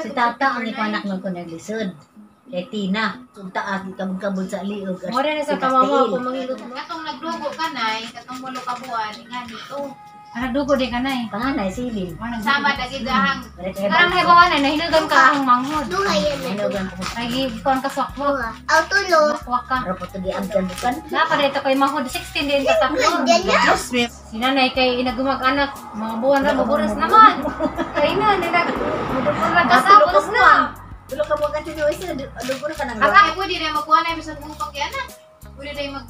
Si tata ang ipanak ng kunaglisod. Kay Tina, taas kabog-kabog sa liog. Mura na sa kamama kung mangilot mo. Katong nagdugo ka nay, katong mulo ka buwan, nga nito. Ah, nagdugo di ka nay. Panganay, silin. Sama dagi dahang. Karang may na nahinugan ka ang manghod. Duha yan na. Hinugan ko. Ay, kuan ka swak-wak. Duha. Aw, tulo. Wakwak ka. Para po ito giagdan bukan. Napa dito kay manghod 16 din ka tatlo. Ganyan. Si nanay kay inagumag-anak, mga buwan ra maburas naman. Kay na nila nagkasabos na. Tulo ka bukan tinuwi sila, dugo ka nang Ay, pwede na magkuha na bisag mong pagyanak. Pwede na mag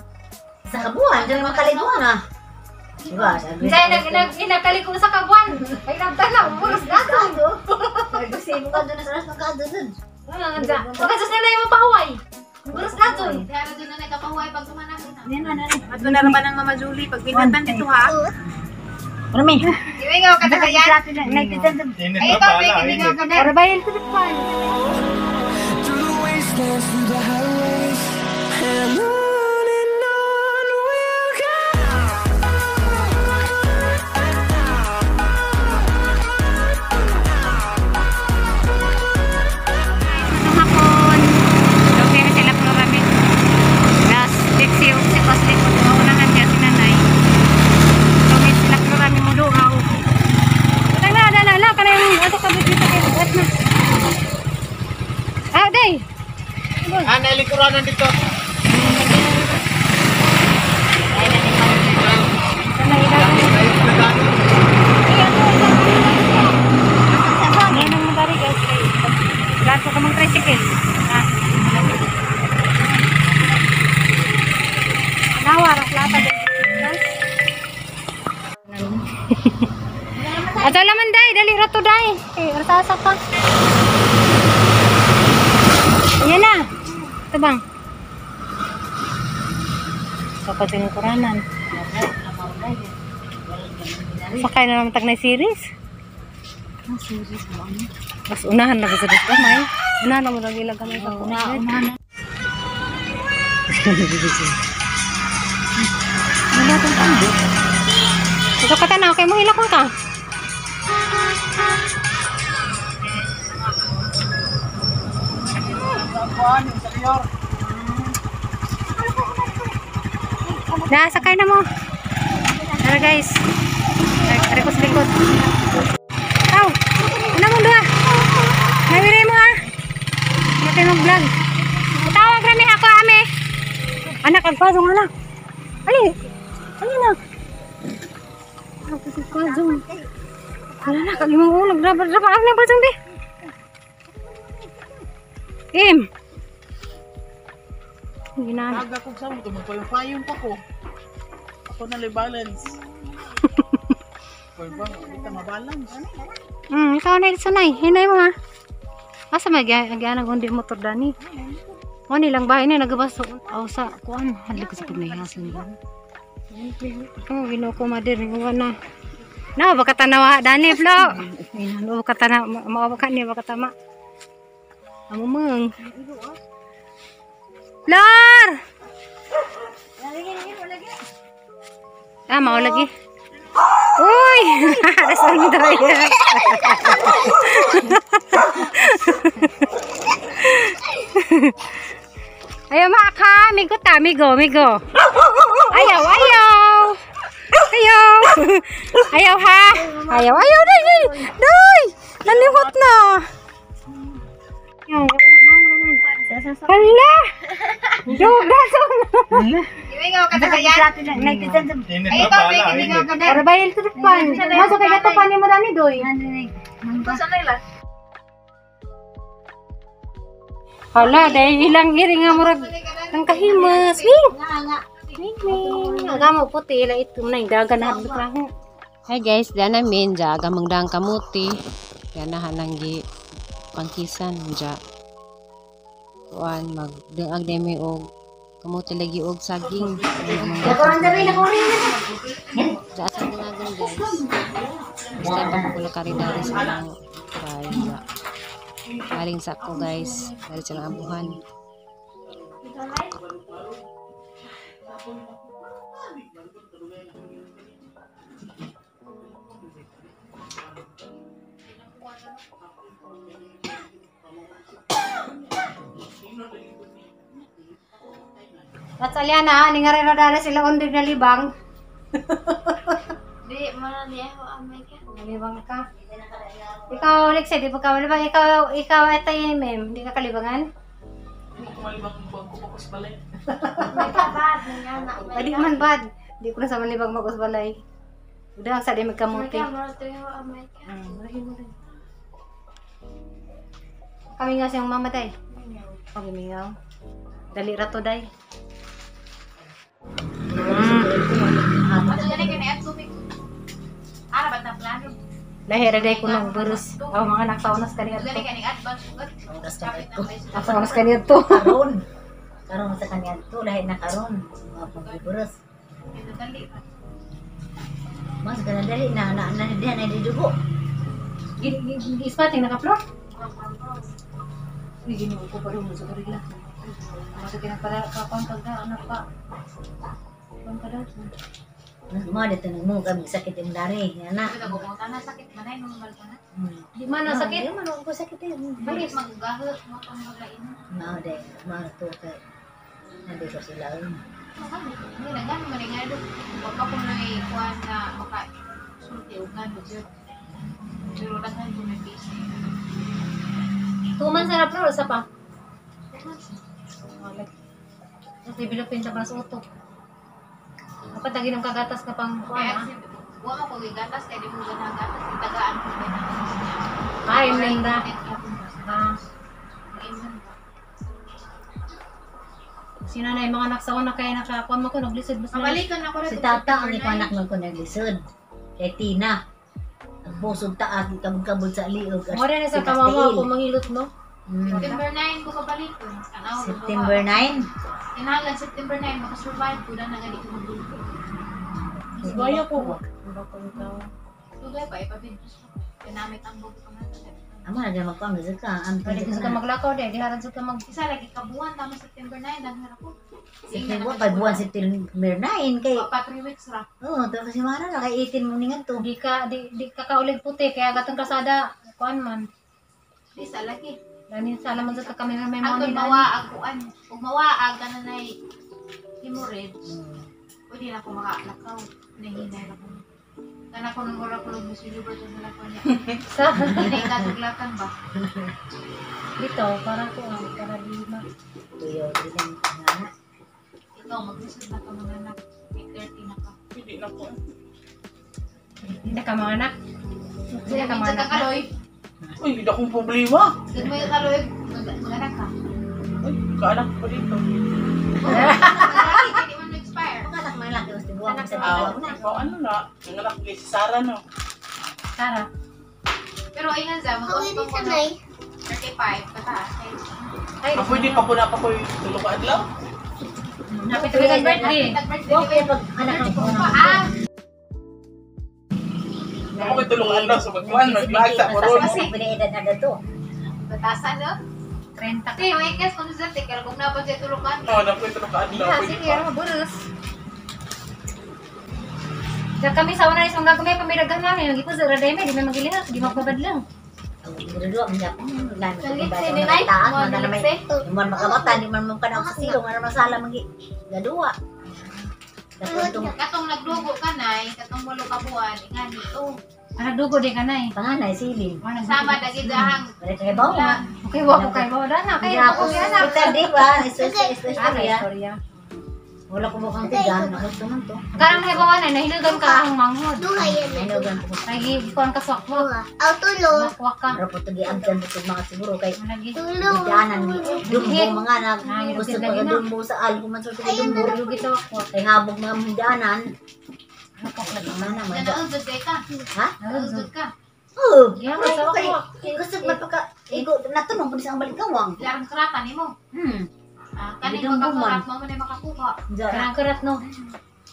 Sa kabuhan, dyan naman kaliguan ah. Diba? Kay nag nag inakaliko sa kabuan. Ay nagtanaw, buras na. Kado. Kasi mo kado na sa ras kado dun. Pagkasus na na yung pahuway. Buras na dun. Kaya doon na nagkapahuway pag tumanak na. Ato na raman ang Mama Julie pag binatan dito ha. Ano may? Iwi nga ka tagayan. Ay, ikaw, may kinigaw ka na. Para bayal to the pan. Through the wastelands, through the highways, and on we'll go. Hapon. Okay na sila Florami. Las Dixie ug si Coslick maunahan niya si nanay. Tumit sila Florami mo duaw. Tang na na na kana yung ato ka dito kay buhat na. Ah, day. Ah, nalikuranan dito. Ngayon ang madari guys kay gato ka mang tricycle. Ah. Nawa ra plata day. Ato laman day, dali ra to day. Eh, artasa ka. Ayan na. Ito bang? Kapag tinukuranan. Sakay na naman tag na series. Mas unahan na ba sa dos gamay? Unahan na mo lagi lang gamay sa una, unahan na. Wala tong tando. Ito ka tanaw, kay mo hilakon ka. Nasakay na mo. Tara guys. Tara ko sa likod. Aw, ano mo doa? Nawiri mo ah. Natin mag-vlog. Tawag rami ako ame. Anak, ang pasong anak. Ali, ali na. Ako si pasong. Wala na, kalimang ulag. Dapat, dapat, ang na pasong di. Im. Ginaan. Aga kong sa mo, tumagpayong pa ko. Ako na lay balance. Pwede ba? Hindi ka mabalance. Ikaw na sanay. Hinay mo ha. Asa may agyanang undi motor dani. O nilang bahay na nagabaso. Aw sa kuan hadlok ko sa pagnahihasan. Oh, Ginoo ko madir uwa na. Na baka tanawa dani flo. Ano baka tanawa mao ka ni baka tama. Amo meng. Flor! Ah, mao lagi. Uy! Rasan tayo. Ayaw maka, migo ta, migo, migo. Ayaw, ayaw. Ayaw. Ayaw ha. Ayaw, ayaw, day, day. Day! Nalimot na. Ayaw, Hala! Duga, Iwi nga ka tagayan. Ay, ikaw, may kinigaw ka na. Para bayal to the pan. Masok kay gato pan mo dani doy. Hala, dahil ilang iri nga murag ang kahimas. Wing! Wing, wing. Aga mo puti, ila ito na, dagan na hadlok na ako. Hi guys, dana min ja gamang dang kamuti. Gana hanang gi pangkisan ja. Kuan mag dungag demi og kamuti lagi og saging. Ja sa dungagon guys. Basta pa ko kari dari sa lang kay ja. Galing sa ko guys, dari sa lang abuhan. At Aliana, ni nga rin na sila undig na libang. Di, mana niya ako amay ka. Nalibang ka. Ikaw, Lexie, di ba ka malibang? Ikaw, ito yun, ma'am. Hindi ka kalibangan? Hindi ko malibang bago ko sa balay. May kabad, nga na. Ay, di man bad. Di ko na sa malibang mag-usbalay. Udah, sa di magkamuti. May ka, amay ka. Kami nga siyang mama, day. Pag-imingaw. Dali rato, day. Ano ganun kaya na tubig? Ara ba ta plano? Lahira day ko nang burus. Aw, mga anak, saunas ka niya Ganun to. kaya ni advance ugad. Oras ka ko. Saunas ka niya to. Karon. Karon sa kanya to lahi na karon. Mga pagbuburos. Dali. Mas ganun dali na na na diha na didugo. Ispating naka-floor? Uy, ginoo ko pa rin mo sa gorilla. Masa kinapala ka pang pagda, anak pa. Pang kada. Mas mo dito mo kami sakit yung dari. Ana. Ito ko kung tana sakit man ay normal ka na. Di man na sakit. Di man ako sakit eh. Balis maggaho mo pang magain. Mao day, mao to kay nandito sila. Hindi na gano'n man nga do. Wag ka kung nangikuan na maka sulti og gano jud. Pero daghan ko may peace. Tuman sa na floor, sa pa. Tapos developin sa para sa utok. Dapat lagi ng kagatas ka pang kuan Kaya ah. wa mo ko gigatas kay di mo ganahan gatas tagaan ko ba na. Ay, Linda. Ah. Sino na yung mga anak sa una kaya nakakuan mo ko naglisod mas na. Mabalikan ako Si tata ang ipanak man ko naglisod. Kay Tina. Ang busog taas, di kabog-kabog sa liog. Mo rin sa kamama ako mangilot no. September 9 ko kabalikon. Tanaw, September 9. Kinahanglan September 9 makasurvive ko na nga di ko magdugo. Gaya ko ba? Dugay pa ipabidyo. Kinamit ang bugo ko na. Amo na dyan magkuhan ka. Ang Pwede ko sa maglakaw de, diharan sa ka mag Isa lagi kabuan tama September 9 daghan ako. September, pag buwan September 9 kay Pa 3 weeks ra. Oh, to kasi mara na kay 18 mo ningan to. di ka di ka kaulig puti kaya gatong kasada kuan man. Di sa lagi. Lanin sa alaman sa kami may Ang mga kung mawaag kuan, ug mawaag kana nay hemorrhage. Pwede na ako makalakaw. Nahinay ra ko. Kana ko nang ora ko nung Miss Universe sa lakaw niya. Sa Hindi ka tuglakan ba? dito para ko ang para lima. Tuyo di lang nga. Ikaw maglisod na ka mga anak. May 30 na ka. Hindi na ko. Hindi ka mga anak. Hindi ka mga Minsan ka anak. kaloy. Uy, hindi akong problema. Gud mo yung kaloy, mag-anak ka. Uy, kaanak ko dito. Malaki, hindi man expire. Ang anak man laki mas tiguan sa Ah, tiguan na. ikaw ano na? Ang anak ko si Sarah no. Tara. Pero ingan sa mag-untong ko na 35 pataas. Ay, Ah, pwede pa ko na pa ko tulo ka adlaw. Happy to birthday. Nag-birthday Okay pag anak ko pa. Ah, Ako may tulo ka adlaw sa magkuhan, maglag sa koron. Kasi pinaedad na to. batasan no? 30 ka. Kasi may guess kung sa tikal kung napad sa tulukan. Oo, na ko tulo ka adlaw. Ah, Pwede sige, pa. ano maburos. Diyan kami sa una isang gagawin pamiragan namin. Yung ipon sa rademe, di may magilihak, di magpabadlang. Ang dua man yapon lan ko Naglit ba si ang Dinay? taas Mo, man na may naglit man makabata di man mo kanaw sa silong ano masala magi gadua. Tapos Katong nagdugo ka nay, katong walo ka buwan, ingan ito. Ah, nagdugo di ka na eh. panganay silin. Sama dagi dahang Wala kay bawo nga. Okay, wako kay bawo na. Kay ako Ako yan ah. Kita di ba? Isto Ah, istorya. istorya. Wala ko mukhang tigan, ako man to. Karang may bawa na, nahilugan ka ang manghod. Nahilugan ko. Ay, kuan ka swakwak. Tulo. Swakwak ka. Pero po tugi-agdan po mga siguro kay Lagi. Bidaanan dumbo mga anak gusto lagi pa na. dumbo sa al kuman sa dumbo Lugi sa wakwak. kay habog mga bidaanan Wakwak lagi. mana man Nanaudod kay ka. ha Nanaudod ka. oh Yeah, sa wakwak. gusto man pagka igo natunong pud sa ang balikawang Larang karatan nimo. Ah, kaning Bidang pagkakarat mo man ay makakuha. Karang karat no.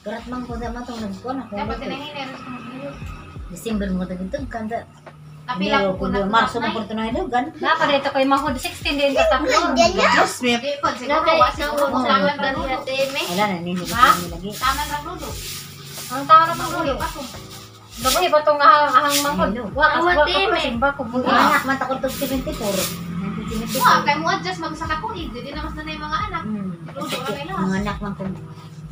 karat man ko sa matong nagkuan ako Dapat tinahinay rin sa mga December mo tagitog kanda Kapila ko na. Marso mo po tunahilugan Naka dito kay manghod 16 din ka tapos. Yes, mate. Di po siguro wa siguro taman ra dulo. wala na nini lagi Taman ra dulo. Ang tao na pang dulo. Pa to. Bago iba tong ahang manghod. Wa ka wa ka simba ko Ang anak man takot tog 74. 74. Wa kay mo adjust mag sa kakuig, di na mas nanay mga anak. Mga anak man kung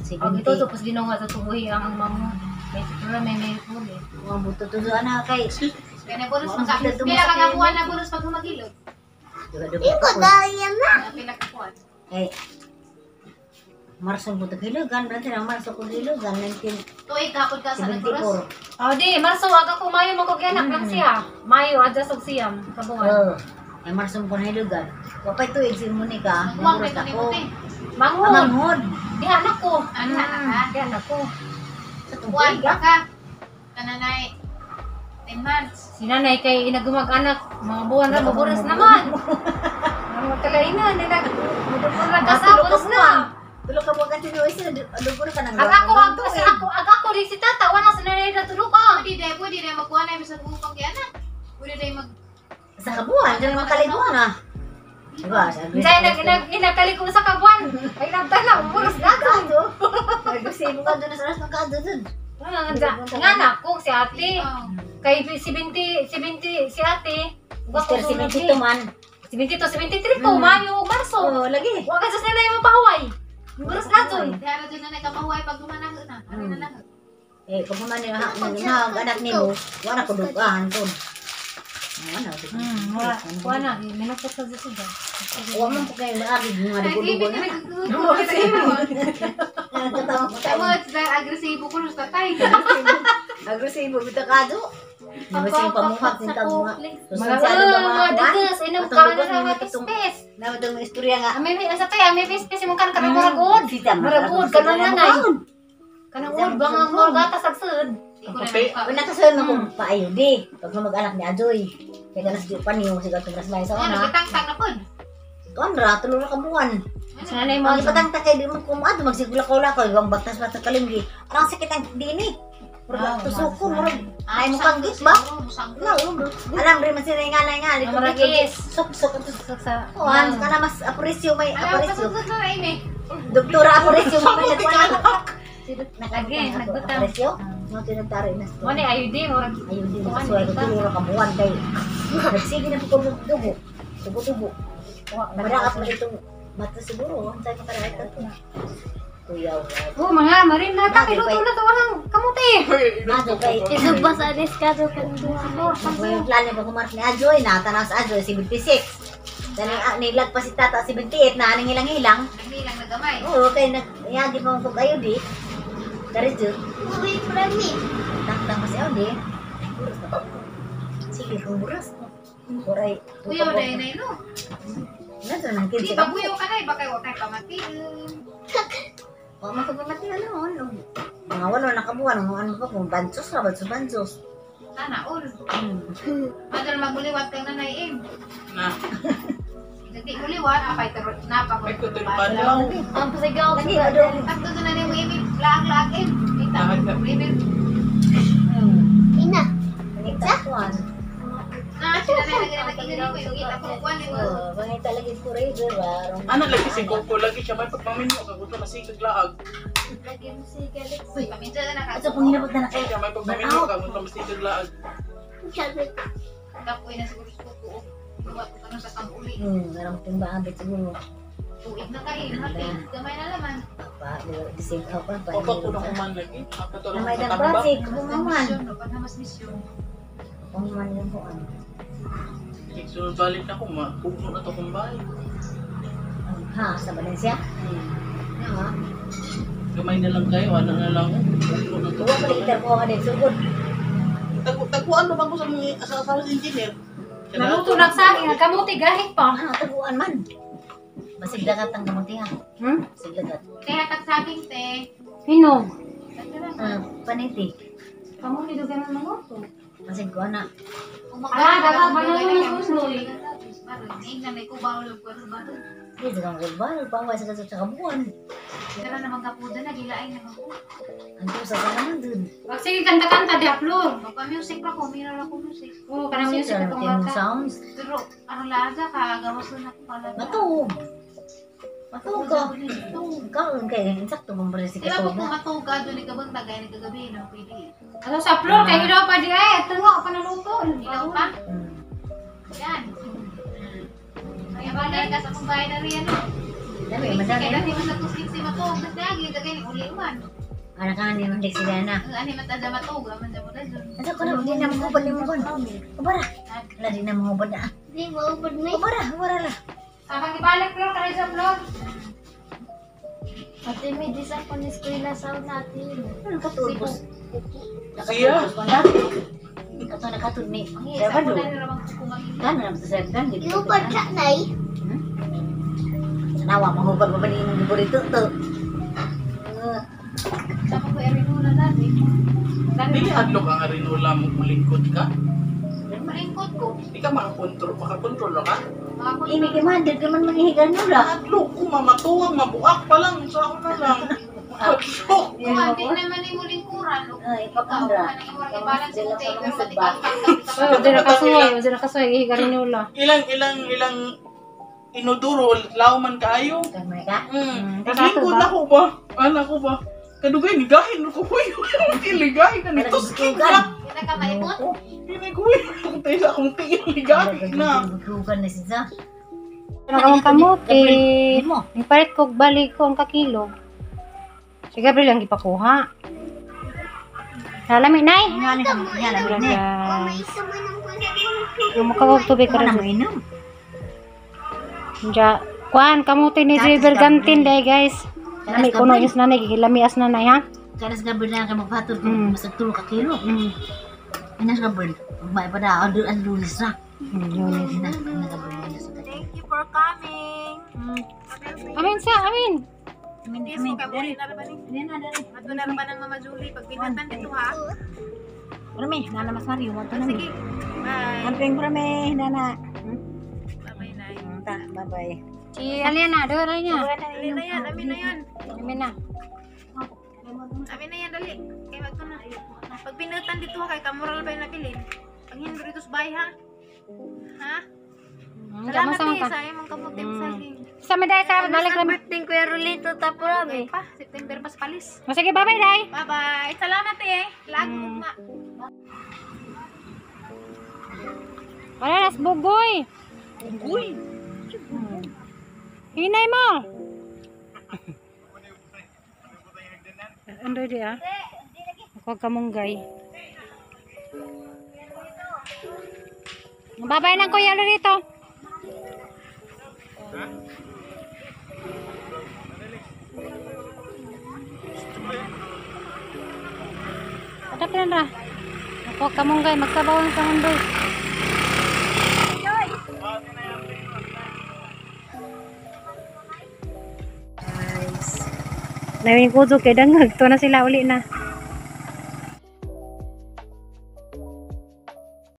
Pag ito, tapos ginawa sa tubuhi ang mga may siguro may puli. Mga buto tuzo anak kay. Kaya bonus magka. Pila ka kabuan na bonus pag humagilod. Iko daya na. Pila ka kuan. Eh Marso buto hilugan, berarti ang Marso ko hilugan 19 Tuig gapod ka sa nagkuros. 74. Oh, di, Marso, aga ko Mayo magkogyanak lang siya. Mayo, adjust og siyam, kabuan. Oh. Ay Marso ko hilugan. Wa pay tuig si Monica, Kuwang nagkuros kay ako. ko ni Manghod. Manghod. Di anak ko. Ano anak ka? Di anak ko. Sa Kuan tuig pa ka. Kananay 10 months. Si nanay kay inagumag-anak, mga buwan na, maburas naman. Ang magkalainan, inag, maburas ka buras na. Tulo ka buwan kasi isa dugo ka nang. Ag ako, ag ako, ag ako, di si tata, wala sa nanay na tulog ka. Pwede dai magkuha na bisag upang kay anak. Pwede dai mag Sa kabuan, kanang makaliguan ah. Diba? Diyan, nag, inakaliko sa kabuan. Ay, nagtala, maburas na ako. Agresibo ka doon sa ras ng kado doon. Nga na ako, si ate. Kay 70, 70, si ate. Mr. 72 man. 72, 73 ko, Mayo, Marso. Oo, lagi. Huwag ka sa nanay mo pahaway. Buras na doon. Dara dyan na nagkapahuay pag gumanang na. Ano na lang. Eh, kung man ni anak nimo, wala ko dugaan to. Wala ko. Wala na, minapot sa dito ba? Wa man po kayo maagi mga dugo-dugo na. Nagkatawa ko tayo. Tama, agresibo ko sa tatay. Agresibo bitaw kado. Di ba pamuhat sin kag mga Mga mga dagas, inam ka na sa mga pispis. Naman itong istorya nga. Ami mi asa tayo, ami pispis imong kan kanang murag uod. Murag uod kanang nanay. Kanang uod bang ang murag gatas agsud. Wala kasunod na kung paayo di. Pag mag-anak ni Ajoy. Kaya ka nasa pa niyo, sige itong rasmay sa Ano, una. kitang-tang na pod. Tuan ra, tulo ra ka buwan. Sa nanay mo. Ang ipatangta kay di mo kumaad, magsigula ko, ibang bagtas pa sa kalimgi. Arang sakit ang dini. Murag tusoko, murag ay mo kang git ba? Alam rin man sila nga nga. Murag is. Sok sok Sok sa. Kuan kana mas apresyo may Alam, apresyo. kasunod na rin eh. Doktora apresyo mo may nagkuan. Lagi, nagbutang. Apresyo. Mo tinagtari na. Mo ni ayo di murag Ayun din kasuway ko tulo ra ka buwan kay nagsige na po ko dugo. Dugo-dugo. Maraap na itong mata siguro. Ang sabi ka ito. Kuyaw. Oh, mga marin na ta kiluto na to walang kamuti. Nato kay Isubas anis ka do kan Yung plano pa kumarap ni Ajoy, natanaw sa Ajoy, 76. Dahil nilag pa si Tata 78 na aning hilang-hilang. Naghilang na gamay. Oo, kay nagyagi pa kong kayo di. Karidyo. Uwi prami. Tangtang pa si Audi. Sige, kung buras. Kuray. Kuyaw na yun no. Nato nang Di kinsi ba buyaw ka na, baka wa kay pamati. Wa man ko pamati ano. Mga walo na kabuan, mga ano pa kung bansos ra, bansos bansos. Sana all. Madal maguliwat kang nanay em. Na. Hindi muliwat, apay tarot na pa Ay, kutoy pa daw. Ang pasigaw. Lagi adong At doon na nimo email, laag-laag em. Kita mo email. Ina. Pangita kuan. Na sila na nagina mo yung kita ko kuan mo. Oh, pangita lagi ko rin, ba? Ano lagi si Coco lagi siya may pagpaminyo ka gusto masigag laag. Lagi mo si Galaxy. Paminsan na ka. Ato panginabot na na kayo. Siya may pagpaminyo ka gusto masigag laag. Sabi Kapoy na siguro sa kuko. Luwat ko sa kamuli. Aram timba abit siguro. Tuig na kayo, hati. Gamay na laman. Pa, di same ako pa. Papa ko na kuman lagi. Apa to lang Namay sa dan tamba. project, kumaman. Paghamas misyon. Kumaman yung kuan. Sunod balik na ko ma. Pugno na to kong bahay. Ha, sa Valencia? Ha. Gamay na lang kayo, ano na lang. Pugno na to. Tuwa pa liter ko nga din sugod. Taguan naman ko sa mga asawa sa engineer. Naluto na sa akin, kamuti gahit pa. Ah, taguan man. Basig dagat ang kamuti ha. Basig dagat. Kaya tagsabing te. Hinog. Ah, paniti. Kamuti do ganun maluto. Basig ko na. Ah, dapat manunod sunoy. Di sa kang kulbal, paway sa kasot sa kabuan. Tara naman kapuda na, gilaay naman ko. Ang tusa sa naman dun. Wag sige kanta-kanta di upload. Magpa-music pa ko, meron ako music. Oo, kanang music Siyempre, itong ano, bata. sounds. Pero, ano laga ka, gawas na ako pala. Matuog. Matuog ka. Matuog ka. Kaya insakto mong si Di ba po Katoga. kung matuga doon ikaw tagay nagkagabi no pwede. Ano sa upload kay hilaw pa di ay tungo pa naluto. Ilaw pa? Yan. Nalagas akong bahay na riyan. Dami, madami. Kaya dati man sa 260 matug. Tapos lagi, dagay ni uli man. Anak ka ni Mandik si Dana. Ang ani man tada matug, aman sa muna dun. Asa ko na, di na mahubad ni mo kon. Ubara. Wala, di na mahubad na. Di mo ubod ni. Ubara, ubara la. Sa ibalik Flor, kare sa Flor. Ate, may di sa paniskwela sa natin. Ano katulbos? Siya. Nakatulbos pa na. Kato nakatud ni. Sa Sabado. muna na ramang kukumag. Gana naman sa sabdan. Iubod ka, nay. Nawa, mahubad pa ba ni imong burito to? Sama ko erinula dati. Dili hadlok ang arinula mo mulingkod ka. Malingkod ko. Di ka makakontrol, makakontrol ka. Imi kay man, di ka man manghihigan nula. Hadlok ko mamatuwang mabuak pa lang sa ako na lang. Hadlok. Kung hindi naman ni muling kuran. Ay, ipakandra. Balance mo tayo, pero pati ka Oh, dira kasuway, dira kasuway gigarinula. Ilang ilang ilang inodoro law man kaayo. Kamay ka? Naglingkod na ko ba? Ana ko ba? Kadugay nigahin ko huy. Tiligahin na nito skin na. Pinakamaipot. Piniguy akong tayo sa akong tiligahin na. Bukugan na siya. Ano kamong kamote? Mo. Ipalit ko balik ko ang kakilo. Si Gabriel ang gipakuha. Lami nay. Nga ni nga na ni. May isa man ang kusa. Yung makawag tubig Ano ka na rin. mo inom? Ja, kuan kamote ni Driver Gantin day guys. Lami kuno is nanay gilami as nanay ha. Kanas Gabriel na kay magpatol ko masag tulo ka kilo. Kanas Gabriel, may pa na ang ang lunes na. Yun. Na, na Gabriel na sa kanya. Thank you for coming. Amin sa amin. Amin, Yes, amin. ko kay na ba ni? Dali na, dali. Adto na ba ng Mama Julie pag pinatan dito ha. Rami, nana mas Mario, wanto na mi. Sige. Bye. Amping rami, nana. Bye-bye na. Ta, bye-bye. Si Aliana, do na niya. Amin na yan, amin na yan. Amin na. Amin na yan, dali. Kay wag ko na. Pag pinutan dito ha, kay kamural ba yung nabilin? Pag hindi dito sa bahay ha. Ha? Salamat Salamat eh, ka. sa imong kamuti saging. Sa meday sa balik lang. Birthday Kuya Rolito, tapo rami. Pa, September pas palis. O sige, bye-bye day. Bye-bye. Salamat eh. Lag ma. Wala nas bugoy. Bugoy. Hinay mo. Ano di ah? Ako kamunggay. Babay ng Kuya Lorito. Atap na ra. Ako kamunggay magsabaw ng kamunggay. Nawin ko kay dangag to na sila uli na.